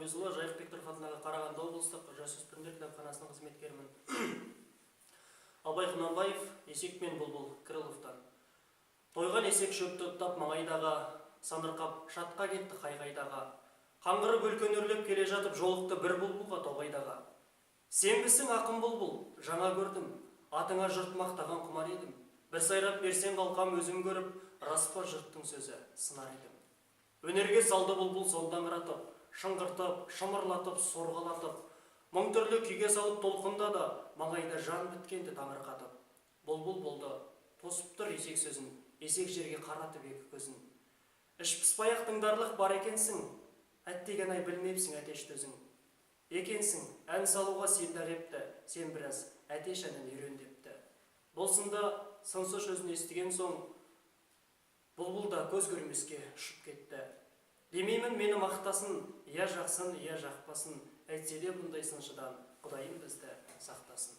Әуезұлы, Жайық Бектұров атындағы Қарағанды облыстық жасөспірімдер кітапханасының қызметкерімін. Абай Құнанбаев, «Есек пен бұлбұл», Крыловтан. Тойған есек шөпті ұттап маңайдағы, самырқап шатқа кетті қай-қайдағы. Қаңғырып өлкені өрлеп келе жатып, жолықты бір бұлбұлға тоғайдағы. Сенбісің, ақын бұлбұл? Жаңа көрдім. Атыңа жұрт мақтаған, құмар едім. Бір сайрап берсең, қалқам, өзім көріп, рас па жұрттың сөзі, сынар едім. Өнерге салды бұлбұл сонда аңыратып, шыңғыртып, шымырлатып, сорғалатып, мың түрлі күйге салып толқындады, маңайда жан біткенді таңырқатып. Бұлбұл болды, тосып тұр есек сөзін, есек жерге қаратып екі көзін. Іш пыспай ақ тыңдарлық бар екенсің, әттеген ай, білмепсің, әтеш, төзің екенсің. Ән салуға сен де, сен біраз әтеш әнін үйрен депті. Бұл сында сыншы сөзін естіген соң, бұлбұл да көз көрмеске ұшып кетті. Демеймін, мені мақтасын, я жақсын, я жақпасын, әйтсе де бұндай сыншыдан Құдайым бізді сақтасын.